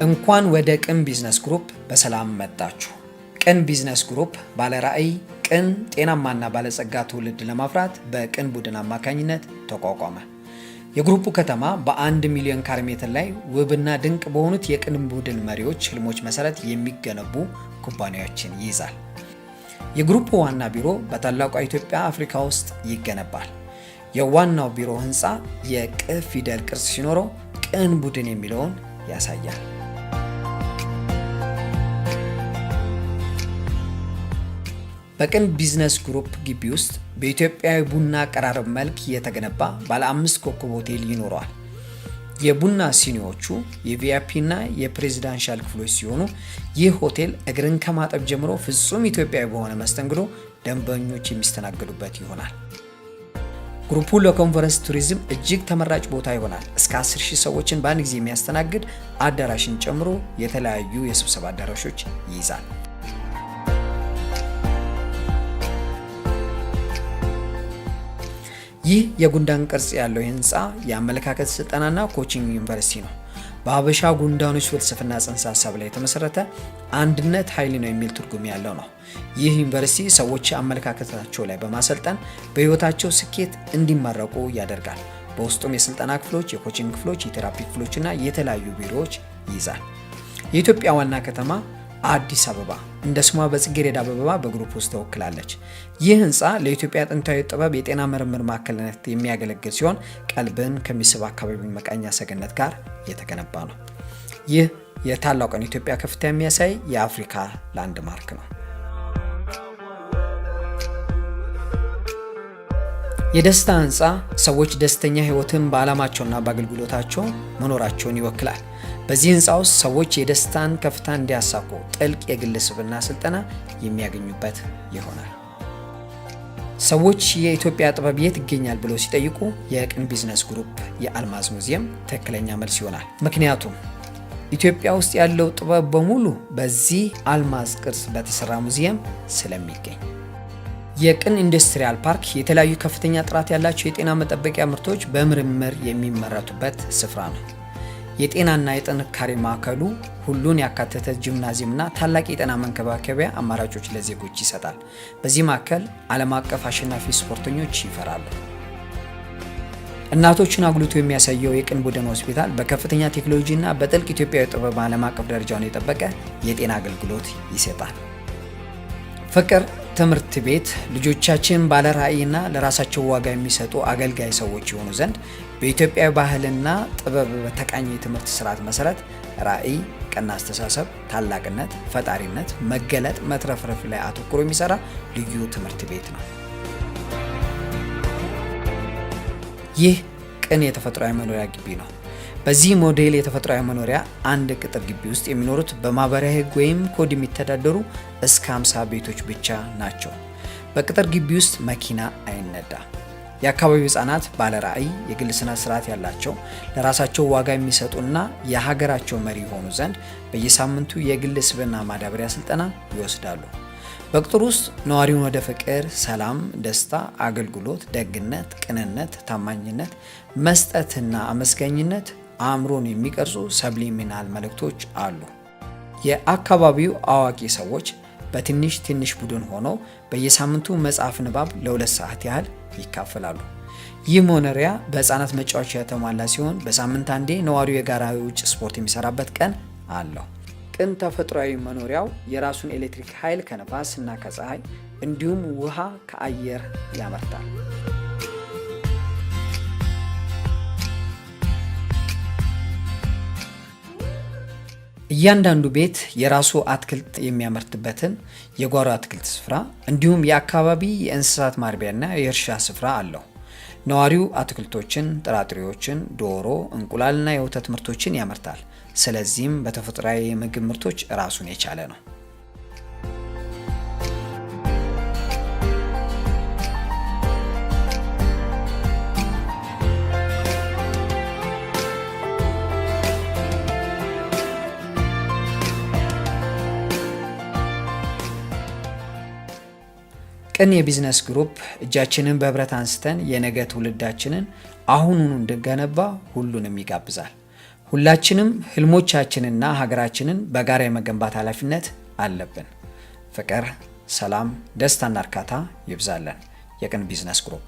እንኳን ወደ ቅን ቢዝነስ ግሩፕ በሰላም መጣችሁ። ቅን ቢዝነስ ግሩፕ ባለ ራዕይ፣ ቅን፣ ጤናማና ባለጸጋ ትውልድ ለማፍራት በቅን ቡድን አማካኝነት ተቋቋመ። የግሩፑ ከተማ በ1 ሚሊዮን ካሬ ሜትር ላይ ውብና ድንቅ በሆኑት የቅን ቡድን መሪዎች ህልሞች መሰረት የሚገነቡ ኩባንያዎችን ይይዛል። የግሩፑ ዋና ቢሮ በታላቋ ኢትዮጵያ አፍሪካ ውስጥ ይገነባል። የዋናው ቢሮ ህንፃ የቅ ፊደል ቅርጽ ሲኖረው ቅን ቡድን የሚለውን ያሳያል። በቅን ቢዝነስ ግሩፕ ግቢ ውስጥ በኢትዮጵያዊ ቡና አቀራረብ መልክ የተገነባ ባለ አምስት ኮከብ ሆቴል ይኖረዋል። የቡና ሲኒዎቹ የ VIP እና የ presidential ክፍሎች ሲሆኑ ይህ ሆቴል እግርን ከማጠብ ጀምሮ ፍጹም ኢትዮጵያዊ በሆነ መስተንግዶ ደንበኞች የሚስተናገዱበት ይሆናል። ግሩፑ ለኮንፈረንስ ቱሪዝም እጅግ ተመራጭ ቦታ ይሆናል። እስከ 10 ሺህ ሰዎችን በአንድ ጊዜ የሚያስተናግድ አዳራሽን ጨምሮ የተለያዩ የስብሰባ አዳራሾች ይይዛል። ይህ የጉንዳን ቅርጽ ያለው ህንፃ የአመለካከት ስልጠናና coaching ዩኒቨርሲቲ ነው። በሀበሻ ጉንዳኖች ፍልስፍና ጽንሰ ሀሳብ ላይ የተመሰረተ አንድነት ኃይል ነው የሚል ትርጉም ያለው ነው። ይህ ዩኒቨርሲቲ ሰዎች አመለካከታቸው ላይ በማሰልጠን በህይወታቸው ስኬት እንዲመረቁ ያደርጋል። በውስጡም የስልጠና ክፍሎች፣ የ coaching ክፍሎች፣ የ therapy ክፍሎችና የተለያዩ ቢሮዎች ይይዛል። የኢትዮጵያ ዋና ከተማ አዲስ አበባ እንደ ስሟ በጽጌረዳ አበባ በግሩፕ ውስጥ ተወክላለች። ይህ ህንፃ ለኢትዮጵያ ጥንታዊ ጥበብ የጤና ምርምር ማዕከልነት የሚያገለግል ሲሆን ቀልብን ከሚስብ አካባቢ መቃኛ ሰገነት ጋር የተገነባ ነው። ይህ የታላቋን ኢትዮጵያ ከፍታ የሚያሳይ የአፍሪካ landmark ነው። የደስታ ህንፃ ሰዎች ደስተኛ ህይወትን በዓላማቸውና በአገልግሎታቸው መኖራቸውን ይወክላል። በዚህ ህንፃ ውስጥ ሰዎች የደስታን ከፍታ እንዲያሳኩ ጥልቅ የግል ስብዕና ስልጠና የሚያገኙበት ይሆናል። ሰዎች የኢትዮጵያ ጥበብ የት ይገኛል ብለው ሲጠይቁ የቅን ቢዝነስ ግሩፕ የአልማዝ ሙዚየም ትክክለኛ መልስ ይሆናል። ምክንያቱም ኢትዮጵያ ውስጥ ያለው ጥበብ በሙሉ በዚህ አልማዝ ቅርጽ በተሰራ ሙዚየም ስለሚገኝ። የቅን ኢንዱስትሪያል ፓርክ የተለያዩ ከፍተኛ ጥራት ያላቸው የጤና መጠበቂያ ምርቶች በምርምር የሚመረቱበት ስፍራ ነው። የጤናና የጥንካሬ ማዕከሉ ሁሉን ያካተተ ጂምናዚየምና ታላቅ የጤና መንከባከቢያ አማራጮች ለዜጎች ይሰጣል። በዚህ ማዕከል ዓለም አቀፍ አሸናፊ ስፖርተኞች ይፈራሉ። እናቶችን አጉልቶ የሚያሳየው የቅን ቡድን ሆስፒታል በከፍተኛ ቴክኖሎጂና በጥልቅ ኢትዮጵያዊ ጥበብ ዓለም አቀፍ ደረጃውን የጠበቀ የጤና አገልግሎት ይሰጣል። ፍቅር ትምህርት ቤት ልጆቻችን ባለ ራዕይና ለራሳቸው ዋጋ የሚሰጡ አገልጋይ ሰዎች የሆኑ ዘንድ በኢትዮጵያ ባህልና ጥበብ በተቃኘ የትምህርት ስርዓት መሰረት ራዕይ፣ ቀና አስተሳሰብ፣ ታላቅነት፣ ፈጣሪነት፣ መገለጥ፣ መትረፍረፍ ላይ አተኩሮ የሚሰራ ልዩ ትምህርት ቤት ነው። ይህ ቅን የተፈጥሯዊ መኖሪያ ግቢ ነው። በዚህ ሞዴል የተፈጥሯዊ መኖሪያ አንድ ቅጥር ግቢ ውስጥ የሚኖሩት በማህበራዊ ሕግ ወይም ኮድ የሚተዳደሩ እስከ 50 ቤቶች ብቻ ናቸው። በቅጥር ግቢ ውስጥ መኪና አይነዳም። የአካባቢው ህጻናት ባለ ራዕይ፣ የግል ስነ ስርዓት ያላቸው፣ ለራሳቸው ዋጋ የሚሰጡና የሀገራቸው መሪ የሆኑ ዘንድ በየሳምንቱ የግል ስብዕና ማዳበሪያ ስልጠና ይወስዳሉ። በቅጥር ውስጥ ነዋሪውን ወደ ፍቅር፣ ሰላም፣ ደስታ፣ አገልግሎት፣ ደግነት፣ ቅንነት፣ ታማኝነት፣ መስጠትና አመስጋኝነት አእምሮን የሚቀርጹ subliminal መልእክቶች አሉ። የአካባቢው አዋቂ ሰዎች በትንሽ ትንሽ ቡድን ሆነው በየሳምንቱ መጽሐፍ ንባብ ለ2 ሰዓት ያህል ይካፈላሉ። ይህ መኖሪያ በህፃናት መጫወቻ የተሟላ ሲሆን በሳምንት አንዴ ነዋሪው የጋራ የውጭ ስፖርት የሚሰራበት ቀን አለው። ቅን ተፈጥሯዊ መኖሪያው የራሱን ኤሌክትሪክ ኃይል ከነፋስ እና ከፀሐይ እንዲሁም ውሃ ከአየር ያመርታል። እያንዳንዱ ቤት የራሱ አትክልት የሚያመርትበትን የጓሮ አትክልት ስፍራ እንዲሁም የአካባቢ የእንስሳት ማርቢያና የእርሻ ስፍራ አለው። ነዋሪው አትክልቶችን፣ ጥራጥሬዎችን፣ ዶሮ፣ እንቁላልና የወተት ምርቶችን ያመርታል። ስለዚህም በተፈጥሯዊ የምግብ ምርቶች ራሱን የቻለ ነው። ቅን የቢዝነስ ግሩፕ እጃችንን በህብረት አንስተን የነገ ትውልዳችንን አሁኑኑ እንድንገነባ ሁሉንም ይጋብዛል። ሁላችንም ህልሞቻችንና ሀገራችንን በጋራ የመገንባት ኃላፊነት አለብን። ፍቅር፣ ሰላም፣ ደስታና እርካታ ይብዛለን። የቅን ቢዝነስ ግሩፕ።